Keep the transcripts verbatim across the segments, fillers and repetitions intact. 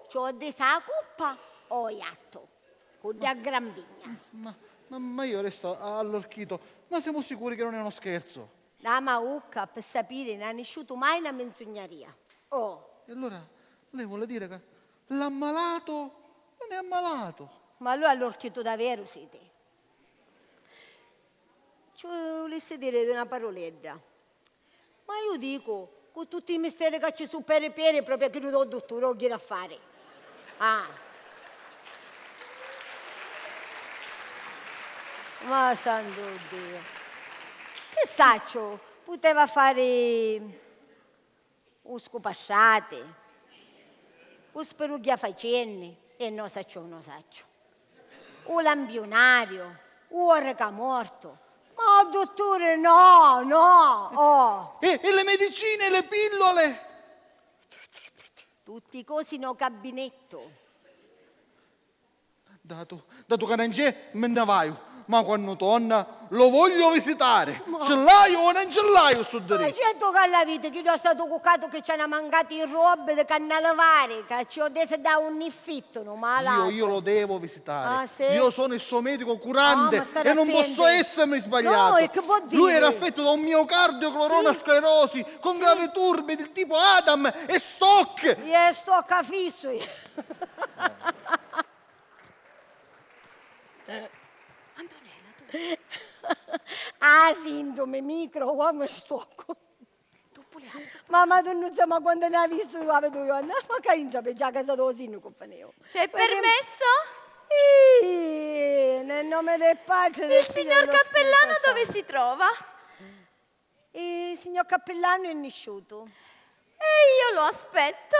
ci ho desa a cuppa o iatto, cu dda gran vigna. Ma, ma, ma io resto a-, allorchito, ma siamo sicuri che non è uno scherzo? Dama a ucca, pi sapiri, non ha nisciutu mai na minzugnaria. Oh. E allora lei vuole dire che l'ammalato non è ammalato? Ma allora allorchito daveru siti? Ci vulissi diri una paroledda. Ma iu dicu, cu tutti i misteri ca ci su peri peri, proprio chiddu do dutturi o ghiri a fari. Ah. Ma santu Diu. Chi sacciu, puteva fari u scupasciati, u spirugghiafacenni, e no sacciu, no sacciu. U lampiunariu, u orricamortu. Ma o dutturi no, no, oh. E, e le medicine, le pillole? Tutti cosi no cabinetto. Datu, datu ca non c'è, mi nne vaiu. Ma quannu tonna, lo voglio visitare. Ma ci l'haiu o non ci l'haiu stu dirittu? Ma certu ca l'aviti, chiddu è statu cuccatu chi ci hanno mancati i robbi di cannalivari, ca ci ho desi da un iffitto, no malatu. Io, io lo devo visitare. Ah, sì? Io sono il suo medico curante e non posso essermi sbagliato. Ah, ma stare attenti. No, e che vuol dire? Lui era affetto da un miocardio con una sclerosi, con gravi turbi del tipo Adam e Stock. E Stock a fisso. Antonella, tu. Ah, sintomi, micro, uomo e stocco. Tu pure hai. Ma Madunnuzza, ma quantu ne hai vistu io a vedu io? Ma ca intra pe già casa do sinnu cu fanevo. C'è permesso? Ih, nel nome del Padre, del Figlio e dello Spirito Santo. Il signor Cappellano dove si trova? Il signor Cappellano è nisciuto. E io lo aspetto.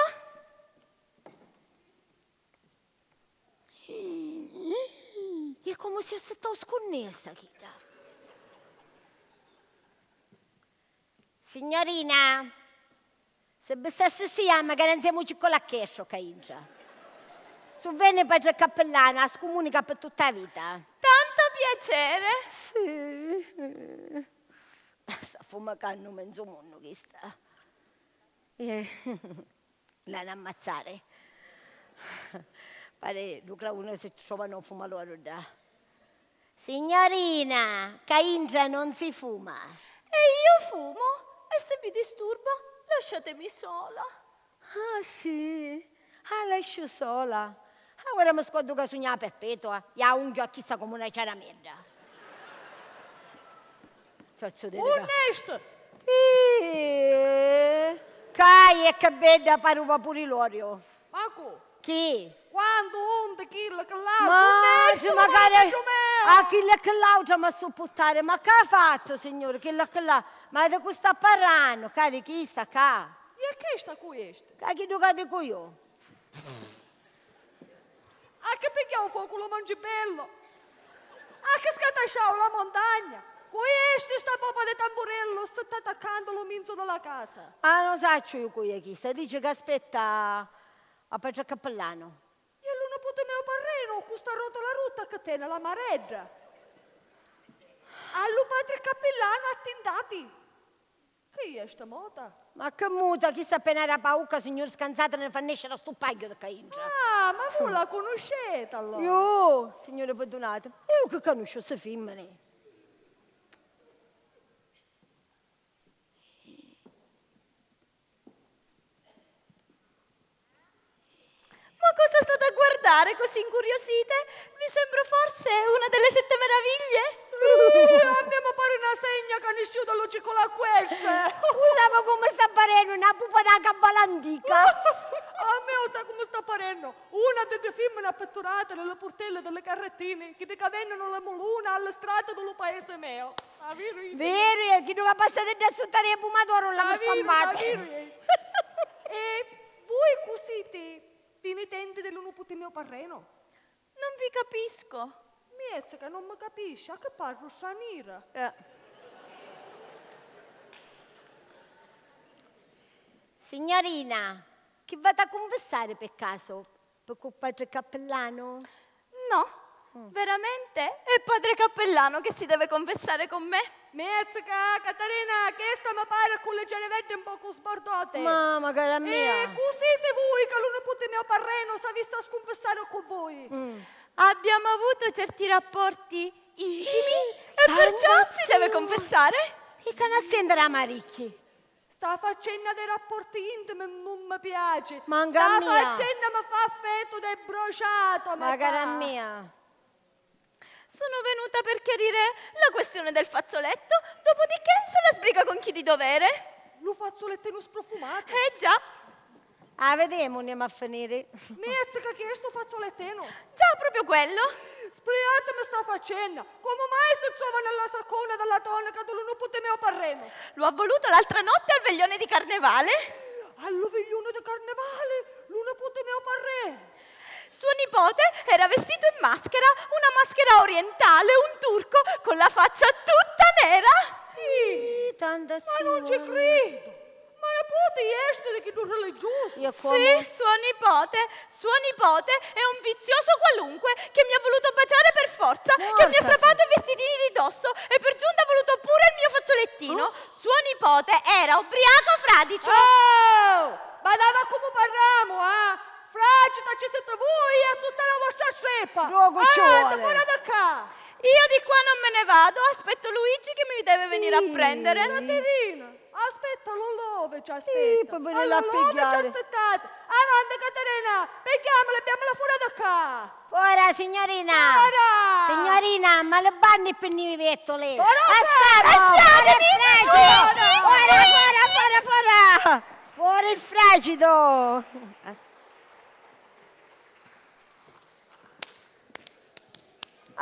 E comu si stau scunnessa chidda? Signorina, si bissassi si jamma ca non siamo ciccolacchescio ca intra. Su vene patre cappellano, a scumunica per tutta la vita. Tanto piacere. Sì. Sta fumacannu menzu munnu chista. Eh. L'hanno ammazzare. Pare lu craunu si trovano a fuma loro dda. Signorina, ca intra non si fuma. E io fumo? E se vi disturba, lasciatemi sola. Ah, sì? Ah, lasciu sola. Ah, ora mi scordu ca sugnu a perpetua, ja unghio a chissa comu na ciaramerda. Sozzu di Unni esti? Ih, cai e che bedda paruva puru l'orio. Ma cu? Chi? Quantu, undi, chillu, chill'autru, ma unni esti, magari a chillu e chill'autra mi supputtari, ma chi ha fattu, signuri, chillu e chill'autru? Ma di cu sta parrannu? Ca di chista, ca? E chista cu esti? Ca chiddu ca dicu io. A chi pigghiau focu lu Mongibellu? A chi scatasciau la montagna? Cu esti sta popa di tamburellu si sta taccandu lu minzu di la casa? Ah, non sacciu io cu è chista. Dici ca aspetta a patri cappellanu. E lu niputi meu parrenu cu sta rotola rutta chi teni la maredda. A lu patri cappillanu attintati. Chi è sta mota? Ma che muta? Chissa appena era paucca, signuri, scanzata, ne fa nescere a stu pagghiu di ca intra. Ah, ma vu la cunusceti allora? Io, signuri, pirdunatimi, io chi canusciu sti fimmini? Ma cosa state a guardare così incuriosite? Vi sembro forse una delle sette meraviglie? Uh, a mia mi pari na segna ca nisciu da lu ciccolaccu esce. U sapi comu sta parennu? Na pupa da cabala antica. A mia u sa comu sta parennu? Una di ddi fimmini appitturati di li purtelli di li carrettini, chiddi ca vennunu li muluna a li strati di lu paisi meu. A viru iddi? Veru, è chiddu ca passati dda sutta di pumadori u l'havi sfammatu. A viru, a viru, eh. E vui cu siti? Pinitenti di lu nuputi meu parrenu? Non vi capisco. Miezza ca non mi capisci, a chi parru stranira? Eh. Signorina, chi v'hatu a cunfissari pi casu? Pi cu patri cappillanu? No, Veramente? È padre cappellano che si deve confessare con me? Mezzica, Caterina, chesta mi pari cu li ceriveddi un pocu sbordati. Mamma, cara mia. E cu siti vui ca lu niputi mio parrenu s'avissi a scunfissari cu vui? Mm. Abbiamo avuto certi rapporti intimi e perciò si deve confessare. E ca na sentira maricchi. Sta faccenna dei rapporti intimi nun mi piaci. Manca a mia. Sta faccenna mi fa fetu de bruciato, mi fa. Ma cara mia. Sono venuta per chiarire la questione del fazzoletto, dopodiché se la sbriga con chi di dovere. Lu fazzolettinu sprufumatu? Eh già. A videmu, nn'emu a finiri. Mizzica, chi è stu fazzolettinu? Già, proprio quello. Spriatimi sta faccenna. Comu mai si trova nella saccona della tonaca di lu niputi mio parrenu? Lo ha voluto l'altra notte al veglione di carnevale. Allu vigliunu di carnevali? Lu niputi mio parrenu? Suo nipote era vestito in maschera, una maschera orientale, un turco, con la faccia tutta nera. Ih, tanta. Ma nun ci cridu! Ma niputi iesti di chiddu religiusu? Sì, suo nipote, suo nipote è un vizioso qualunque che mi ha voluto baciare per forza, che mi ha strappato i vestitini di dosso e per giunta ha voluto pure il mio fazzolettino. Suo nipote era ubriaco fradicio. Oh! Badava a comu parramu, ah! Fradicia ci siti vui e tutta la vostra streppa! Avanti, fora da ccà! Io di qua non me ne vado, aspetto Luigi che mi deve venire a prendere. Caterina, aspetta, Lollovi ci aspetta. Sì, poi veni là a pigghiari. Lollovi ci aspettate. Avanti, Caterina, pigghiamula e abbiamula fora da ccà. Fora, signorina! Fora! Signorina, ma li banni pi nni vettuli! Fora! Lasciatemi! Fora il fracido! Fora, fora, fora, fora! Fora il fracido!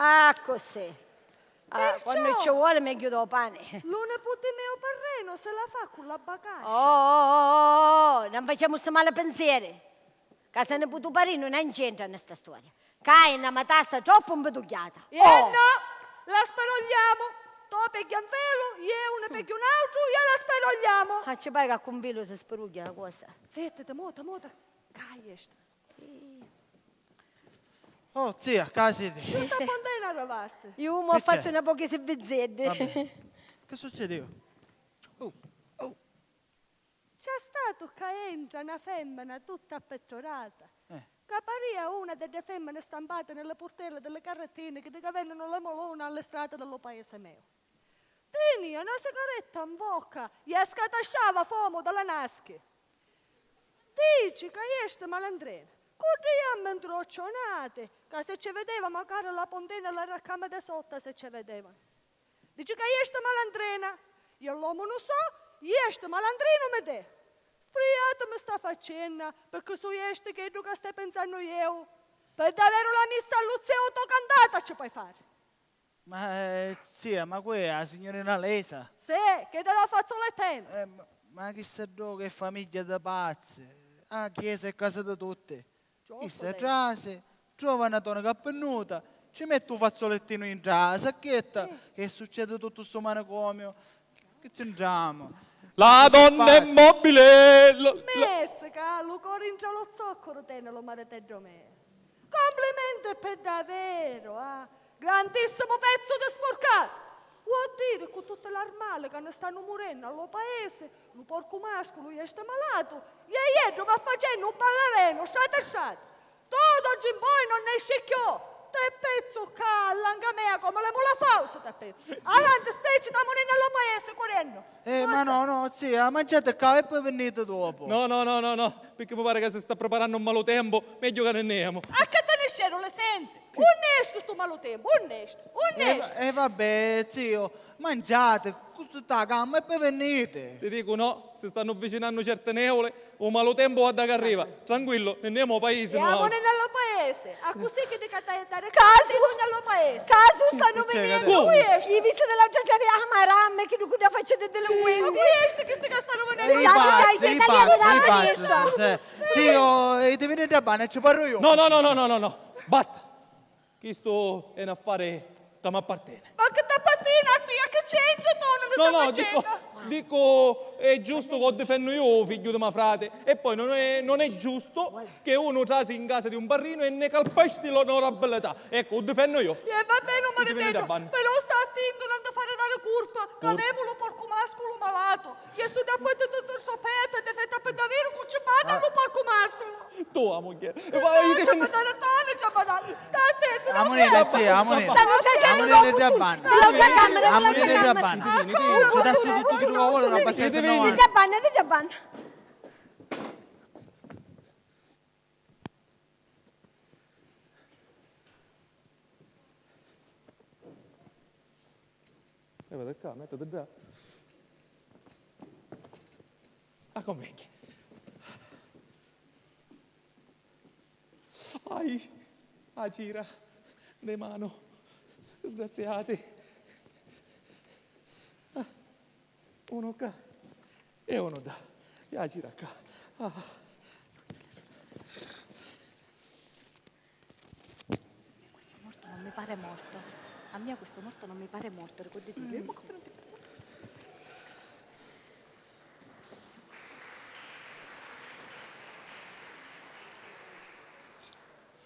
Ah, così. Ah, quannu ci vuole megghiu do pani. Lu niputi meu parrenu se la fa cu la bacascia. Oh, oh, oh, oh, non facciamo sti mali pensieri. Ca se niputu parinu non c'entra in sta storia. Ca è na matassa troppu mpidugghiata. E no, la sparogliamo. Tu pigghia un velu, io ne pigghiu un altru e la sparogliamo. Ah, ci pare ca cu un velu si sparugghia la cosa. Zittiti, muta, muta. Ca è sta? Oh, zia, ca siti? Cu sta puntena arrivasti? Iu mo fazzu na pochi sirvizzeddi. Vabbè. Che succediu? Oh, oh. C'è statu ca entra na femmina tutta appetturata, ca paria una di dde femmine stampate nelle purtelle delle carrettine che dicavennano le mulone alle strate dello paese mio. Tinia na sigaretta in vocca e scatasciava fomu da le nasche. Dici ca iesti malandrena, cu ddi jammi ntroccionati, ca si ci videva macari la puntina e l'arraccami di sotta si ci videva. Dici ca iesti malandrena, e l'omu nu so, iesti malandrinu mi dè. Spriatimi sta faccenna, picchì su iesti chiddu ca stai pinsannu ieu. Pi daveru la missa allu zeu to cantata ci poi fari. Ma, eh, zia, ma cu è, a signurina Lesa? Sì, chidda dâ fazzulettena. Eh, ma, ma chissa ddò che famigghia di pazzi! A chiesa è casa di tutti. Chissa trasi, trova na tonaca appennuta, ci metti u fazzolettinu intra a sacchetta e succedi tuttu stu manicomiu. Che c'entramu? La donna è mobile! Mezza ca lu cori intra lu zoccoru teni lu mariteddu meu. Complimenti pi daveru, ah! Grandissimu pezzu di spurcatu! Vuò diri cu tutti l'armali ca ni stannu murennu a lu paisi, lu porcu masculu iesti malatu, e iddu va facennu u ballarenu strati strati. Tu d'oggi in poi non nesci cchiù! Ti pizzu ccà all'anca mea comu li mula fausi ti pizzu! Avanti, spiccitamuni nni lu paisi curennu! Eh, ma no, no, zia, mangiati ccà e poi vinniti dopu. No, no, no, no, no, picchì mi pari ca si sta priparannu un malu tempu, megghiu ca ni nnemu. A chi ti nisceru li sensi? Unni esti stu malu tempu? Unni esti? Unni esti? E vabbè, zio, mangiati, cu tutta la calma e poi vinniti. Ti dicu no, si stannu avvicinannu certi neuli, u malu tempu guarda ca arriva. Tranquillu, ni nnemu o paisi nuautri. Jamuni nni lu paisi, accussì chiddi ca t'haiu a dari casu, nni lu paisi. Casu, stannu vininnu. Cu esti? I visti di l'autra travi, ah, maramma, chiddu cu dda faccia di delinquenti. Ma cu esti chisti ca stannu vininnu? I pazzi, i pazzi, i pazzi, sì. Zio, e ti vidi da bana, ci parru io. No, no, no, no, no, no, no. Basta. Chistu è un affari ca m'apparteni. Ma chi t'apparteni? Tina, tia, chi c'entra tu nni sta faccenda? No, no, dico, dico, è giusto che difenno io u figghiu di ma frate. E poi non è, non è giusto che uno trasi in casa di un parrino e ne calpesti l'onorabilità. Ecco, u difenno io. E va bene, u maritellu, però sta attintu, non ti fari dari curpa, ca avemu lu porcu masculu malatu. E su dappertuttu il suo petto, è difetta per davvero cuccippata lu porcu mascolo. Tua moglie. E poi io ti... Ciabattale, Tone, ciabattale. Sta attento, non... Amunita, zia, amunita. Amunita, già banna. Amunita, già banna. Ci dà su tutto quello che vuole, non basta essere... Già banna, già banna. E vedi qua, mettiti già. Ah, come? Ai, a cira, de mano, sgraziati. Ah, uno qua e uno là. E a cira qua. Ah. Questo morto non mi pare morto. A mia questo morto non mi pare morto, ricordati, mm, ma come non ti pare morto?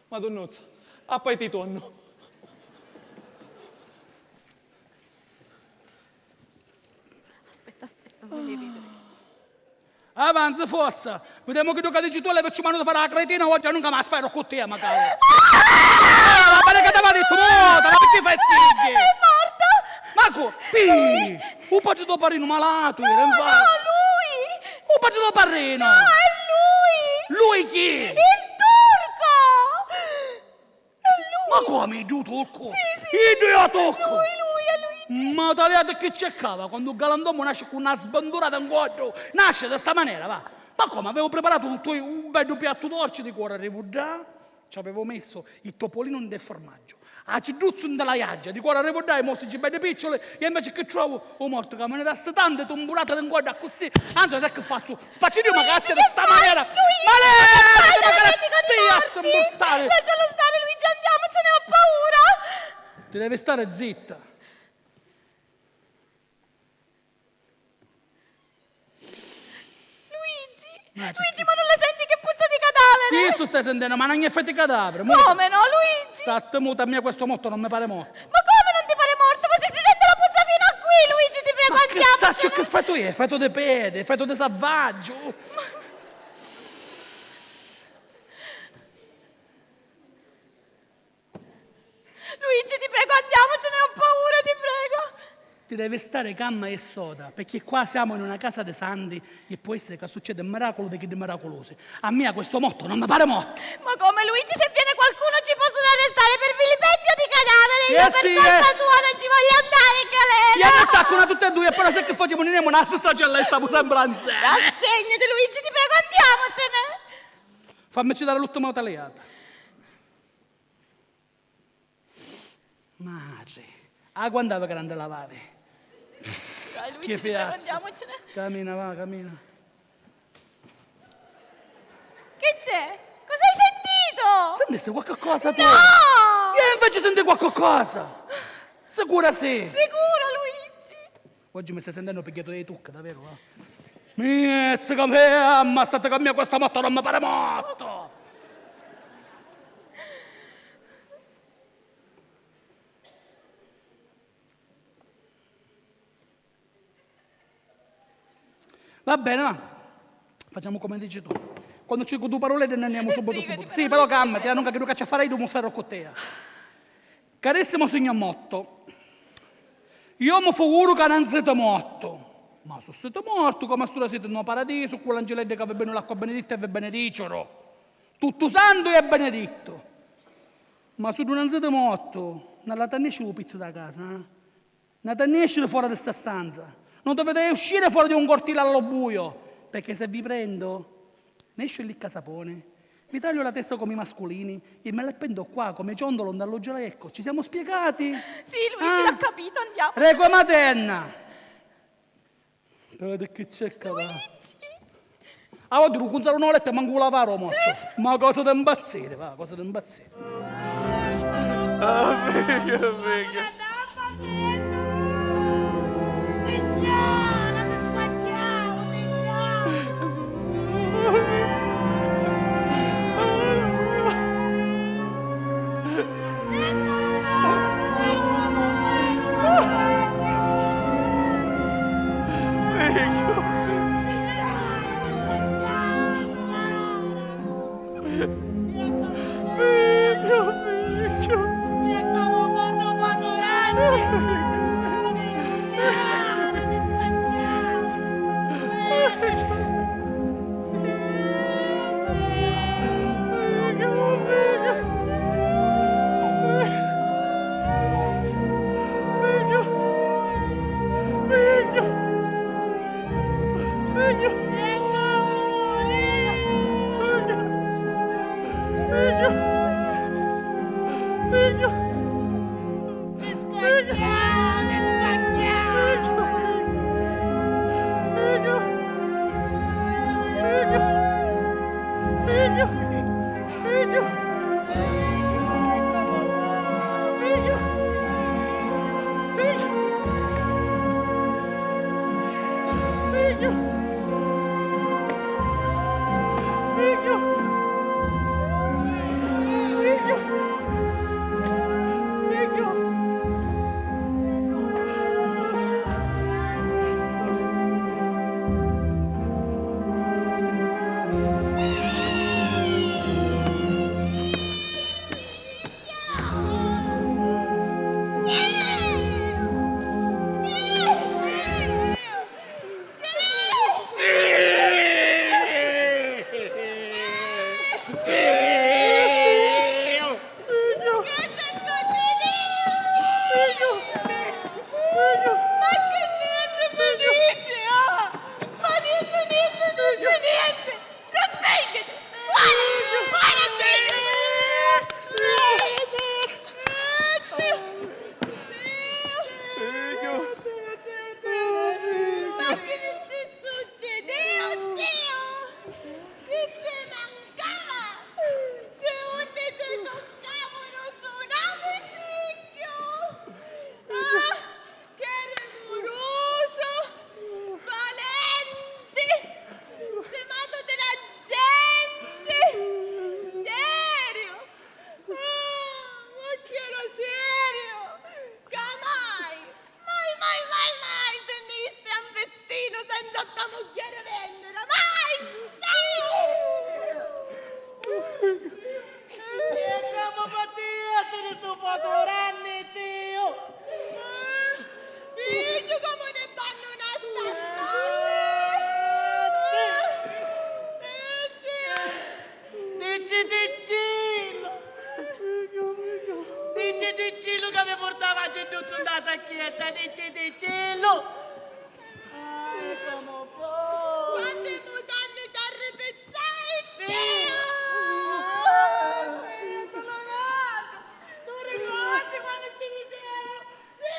Madunnuzza, a poi ti tonno. Aspetta, aspetta, non mi ridere. Avanza, forza! Videmu chiddu ca dici tu, levici manu di fari a cretina, oggi nunca mi la sferru cu tia, macari! Ah! Ah, ma che t'aveva dettu, muta, ma perché fai schighi? È morto! Ma cu... Pi! U patri do parrinu malatu era, infatti! No, no, lui! U patri do parrinu! No, è lui! Lui chi? Il turco! È lui! Ma come, iddu turcu? Sì, sì. Iddu è turcu! Lui, lui, è lui. Ma taliati chi cercava, quando un galantuomu nasce cu na sbandurata in coddu, nasce di sta manera, va. Ma come, avevo preparato un, un beddu piattu dolce di cuore arrivudda? Ci avevo messo il topolino nel formaggio, acidduzzu nta la iaggia, di cuore arrivudda, i mo si beddi piccioli, e invece che trovo? U mortu ca mi ne dà sti tanti tumbulati di in coddu accussì, anzi, sai che faccio? Spacciu di macazzi di sta manera! Luigi, ma lei, ma lei, ma lei, ma lei, ma lei, lascialo stare, Luigi, andiamocene, ho paura! Ti devi stare zitta! Luigi, Luigi, ma non la senti che puzza di cadavere? Chistu stai sentendo, ma non è fettu di cadavere, muta. Come no, Luigi? Statte muta, a mia questo morto non mi pare morto. Ma come non ti pare morto? Ma se si sente la puzza fino a qui, Luigi, ti prego, andiamo. Ma che saccio che fetu è? Fetu di pedi, fetu di salvaggio. Luigi, ti prego, andiamocene, ho paura, ti prego. Ti devi stare calma e soda, perché qua siamo in una casa di santi e può essere che succede un miracolo di quelli miracolosi. A mia questo morto non mi pare morto. Ma come, Luigi, se viene qualcuno ci possono arrestare per vilipendio di cadavere, io per colpa tua non ci voglio andare in galera. Io mi attacco una tutte e due, però se che facciamo, non è una stessa cella e stiamo sempre insieme. Rassegnati, Luigi, ti prego, andiamocene. Fammici dare l'ultima taliata. Matri, a quant'havi grandi lavavi? Dai, Luigi, ti prego, andiamocene. Camina, va, camina. Che c'è? Cosa hai sentito? Sentiste qualche cosa tu? No! Io invece senti qualche cosa! Sicura sì! Sicuro, Luigi! Oggi mi stai sentendo pigghiatu dai tucchi, davvero, va? Mizzica, ferma, state con me, questo morto non mi pare morto! Va bene, va. Facciamo come dici tu. Quando ci dico due paroledde ne andiamo subito, subito. Sì, però calmati, eh, non capito che ci farai tu, mo sarò con te. Carissimo signor Motto, io mi figuru ca non siete morto. Ma se siete morto, come stura siete in un paradiso, con l'angeledde che vi benu l'acqua beneditta e vi benedicero. Tutto santo e benedetto. Ma se non siete morto, non la tennesci un pezzo da casa, eh? Non tennescere fuori di sta stanza, non dovete uscire fuori di un cortile allo buio, perché se vi prendo, nescio il liccasapone, vi taglio la testa come i masculini e me l'appendo qua come ciondolo nell'ogialecco. Ci siamo spiegati? Sì, Luigi, l'ha capito, andiamo. Requiem aeterna! Vedi chi c'è, cavà. Luigi! Ah, oddio, lu cunzaru non l'ha letto, mancu u lavaru morto. Ma cosa da impazzire, va, cosa da impazzire. Ah, figlio, figlio. Figghiu! Figghiu! Figghiu! Figghiu! Figghiu! Figghiu! Figghiu! Figghiu! Figghiu! Figghiu! Figghiu! Ma chi nenti mi dici, ah? Ma nenti, nenti, nenti, nenti! Non svegliati! Fuori! Fuori, svegliati! Svegliati! Zio! Zio! Ma chi ti succedeu, zio? Chi ti mancava? Di unni ti tuccava unu sunami, figghiu? Ah! Che rimurusu! Valenti! Stimatu di la genti! Seriu! Ah, ma chi era seriu! Ca mai, mai, mai, mai, mai tinnisti a 'n fistinu senza a to mugghieri vennira! Mai! Sì! E comu putissi di stu focu granni, ziu? Figghiu, comu ti abbannunasti a mali? Diciticcillu! Diciticcillu ca mi purtava acidducciu nta sacchetta, diciticcillu! Ai, comu fu! Quanti mutanni t'arripizzai, zio! Zio, doloratu! Tu ricordi quannu ci diceva, "Sì,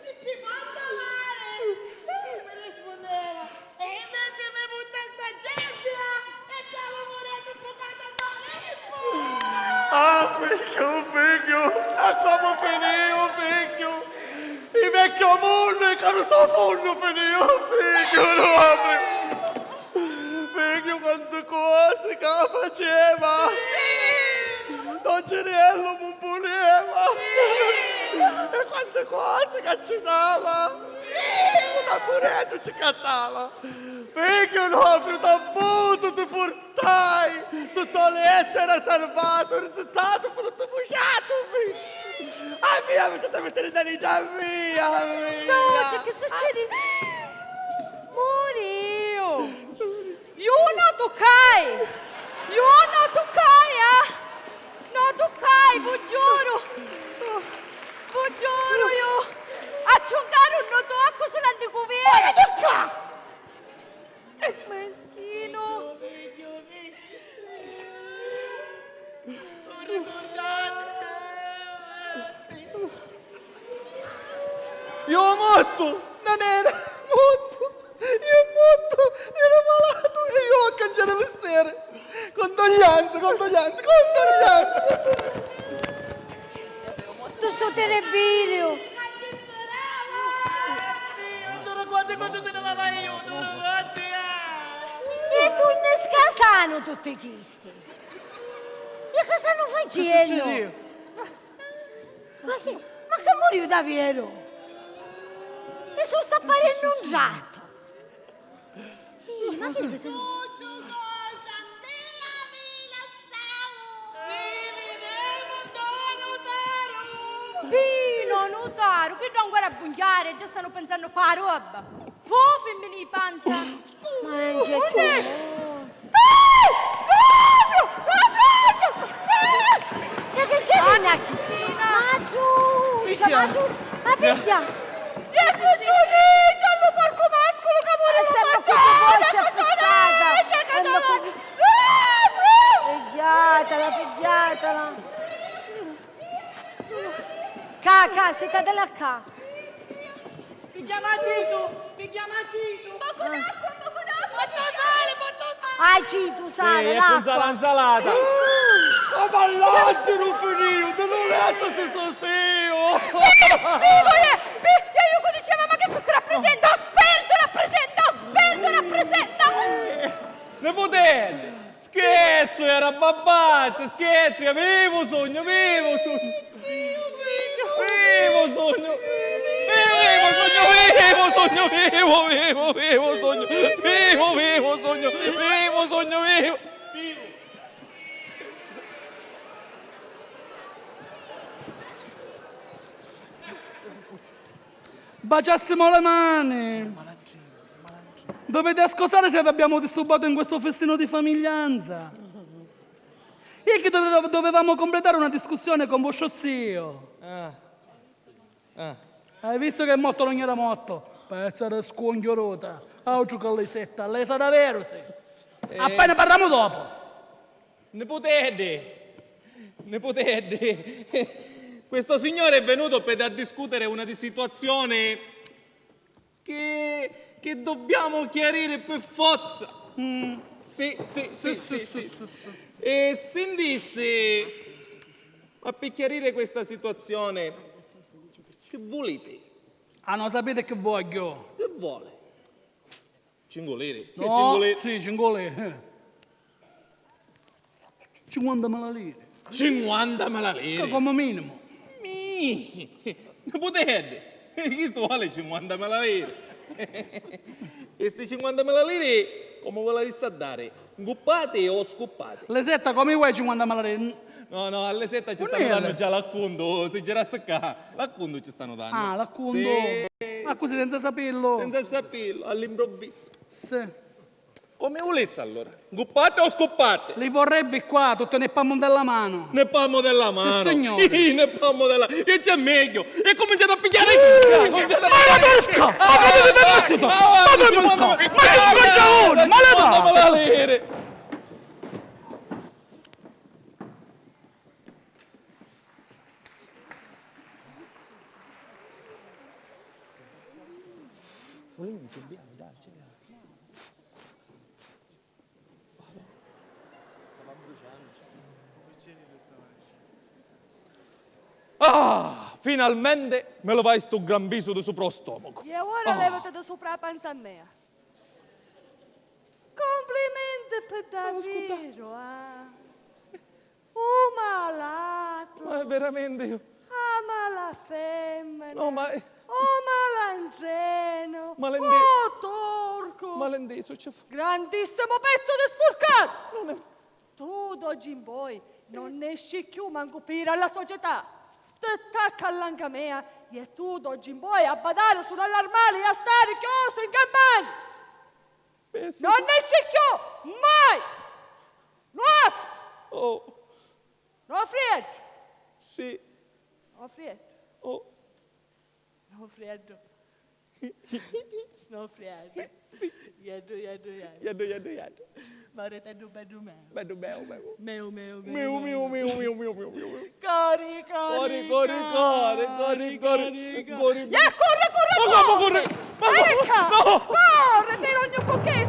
mi ci porto male"? Sì, mi rispundeva. E inveci mi butta sta cebbia e stavo murennu frucata da Filippu! Ah, figghiu, figghiu, e comu finiu, figghiu? I vecchio munnu e caru so funnu finiu, figghiu, no apri. Figghiu, quantu cosi ca faceva! Sì! Don Ciriello m'un puleva! Sì! E quantu cosi ca ci dava! Sì! Lu tambureddu ci cattava! Figghiu nostru, tamputu ti purtai! Tutto lettu era salvatu, risuscitatu, fruttu busciatu, figghiu! A mia mi stati a mettere in deligia, a mia, a mia! Sta oggi che succede? Muriu! Iu no tuccai! Iu no tuccai, ah! No tuccai, vu giuru! Vu giuru, iu! Acciuncaru no toccu sulanti cu via! Ora tocca! Meschinu! Ricurdati! Iu mortu! Non era mortu! Iu mortu! Era malatu! E iu a cangiare misteri! Condoglianze, condoglianze, condoglianze! Tu stu terribbiliu! Tu ricordi quannu ti ni lavai iu, tu ricordi? E dunni scasanu tutti chisti? E ca stannu facennu? Che succedeu? Ma che, ma ca muriu daveru? E su sta parennu un trattu. Ih, ma che... Tuttu cosa mia mi lassau! Ni videmu ntô nutaru! Pino, nutaru, chiddu ancora a bungiari, già stannu pensannu a fari robba. Fu fimmini di panza! Ma non c'è più. Ma che c'è, Pinacchi? Ma giù! Picchia! Ma picchia! E tu ci dici, lu porcu masculu ca muri lu... Figghiatela, figghiatela! Ca, ca, sittadella ccà. Pigghiamu acitu, pigghiamu acitu. Pocu d'acqua, pocu d'acqua, pigghiamu. Acitu, sali, l'acqua. Sì, e cunzara nsalata. Oh, ma l'asinu finiu, di lu lettu si sostiu. Pi, pi, pi, pi, iu cu diceva, ma chi su chi rappresenta? U spirtu rappresenta, u spirtu rappresenta. Niputeddi, scherzu era, babbazzi, scherzu era, vivu sugnu, vivu sugnu. Vivu sugnu! Vivu sugnu! Vivu sugnu! Vivu, vivu, vivu sugnu! Vivu, vivu sugnu! Vivu sugnu! Vivu! Baciassimu li mani! Dovete scusare se vi abbiamo disturbato in questo festino di famiglianza. È che dove-, dovevamo completare una discussione con vostro zio. Ah. Ah. Hai visto che è morto, non era morto? Pezza di scuonchiorota. Autru che Lisetta, lei sa davvero, sì. Eh. Appena parliamo dopo. Niputeddi, niputeddi, questo signore è venuto per discutere una di situazione che, che dobbiamo chiarire per forza. Mm. Sì, sì, sì, sì, sì, sì, sì, sì. E sintisi, ma per chiarire questa situazione, che volete? Ah, non sapete che voglio? Che vuole? Cincu liri? Che cincu liri? No, sì, cincu liri. Cinquantamila liri. Cinquantamila liri? Ca come minimu. Mì! Niputeddi, chistu vali cinquantamila liri. E sti cinquantamila liri, comu vi l'avissi a dari? Ncuppati o scuppati? Lisetta, comu i vuoi cinquantamila liri? No, no, a Lisetta ci stannu dannu già l'accuntu, si girassi ccà, l'accuntu ci stannu dannu. Ah, l'accuntu. Sì. Ma così, senza sapirlo? Senza sapirlo, all'improvviso. Sì. Comu vulissi allura? Ncuppati o scuppati? Li vorrebbi qua, tutti nel palmo della mano. Nel palmo della mano? Sì, signore. Nel palmo della... E c'è meglio. E cominciate a pigliare... Cominciate a pigliare... Ma la bocca! Ma la bocca! Ma la bocca! Ma che sbaglione! Ma la bocca! Ah, finalmente mi levai stu gran pisu di supra u stomacu. E ora levati di supra a panza mea. Complimenti pi daveru, ah! U malatu! Ma veramente io... A mala femmina! No, ma... U malandrenu! Malinde... U turcu! Malintesu, c'è... Grandissimu pezzu di sturcatu! Non è... Tu d'oggi in poi non nesci cchiù mancu pi iri alla società! Ti tacca all'anca mea e tu d'oggi in poi a badari sulu all'armali e a stari chiusu in campagna! Non nesci cchiù! Mai! Nuof! Oh! Nofrieddu! Sì. Nofrieddu! Oh! Nofrieddu! Nofrieddu! Sì. Ieddu, ieddu, ieddu. Ieddu, ieddu, ieddu. Mariteddu beddu meu. Beddu meu, meu. Meu, meu, meu. Meu, meu, meu, meu, meu, meu, meu. Cori, cori, cori, cori, cori, cori, cori. E curri, curri, curri! Ma comu curri? Ma... Ecca! No! Curri, ti l'ognu cu chi,